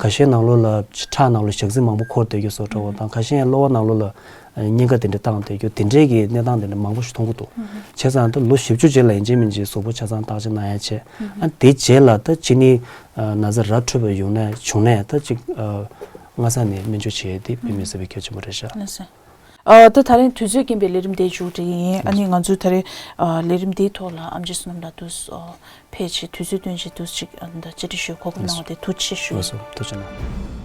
ཁ་ཤས་ནང་ལོགས་ལ་ཁྲག་ནང་ལོགས་ཞག་ཚི་མང་པོ་འཁོར་བསྡད་རྒྱུ་བཟོ་འདྲ་བོ་དང་། ཁ་ཤས་ཡང་གློ་བ་ནང་ལོགས་ལ་གཉན་ཁ་དེ་འདྲ་བཏང་བསྡད་རྒྱུ་དེ་འདྲའི་གི་གནས་སྟངས་དེ་འདྲ་མང་པོ་ཞིག་མཐོང་གི་འདུག་བྱས་ཙང་ད་ལོ་བཞི་བཅུ་རྗེས་ལ་ཡིན་གཅིག་མིན་གཅིག་གཟུགས་པོ་ཆ་ཚང་བརྟག་དཔྱད་གནང་ཡ་བྱས། ཨ། དེ་རྗེས་ལ་ད་ཅི་ནི་ན་ཚ་ར་འཕྲོད་པ་ཡོང་ནས་བྱུང་ནས་ད་ཅིག་ཨ། སྔ་ས་ནས་སྨན་བཅོས་བྱེད་ཡ་དེ་དཔེ་མི་སྲིད་པའི་གལ་ཆེན་པོ་རེད་ཤག་ལགས་སོ། ཨ། ད་ད་རིང་དུས་ཚོད་རྐྱེན་པས་ལས་རིམ་དེ་མཇུག་སྒྲིལ་གྱི་ཡིན། ཨ་ནི་ང་ཚོའི་ད་རེས་ཨ། ལས་རིམ་དེའི་ཐོག་ལ་ཨེམ་ཆི་བསོད་ནམས་ལགས་དུ་ཨ། ཕེབས་བྱས་དུས་ཚོད་བཏོན་བྱས་དུ་ཅིག་ཨ། ད་བཅར་འདྲི་ཞུས་གོ་སྐབས་གནང་བ་དེ་ཐུགས་རྗེ་ཆེ་ཞུ། ལགས་སོ། ཐུགས་རྗེ་གནང་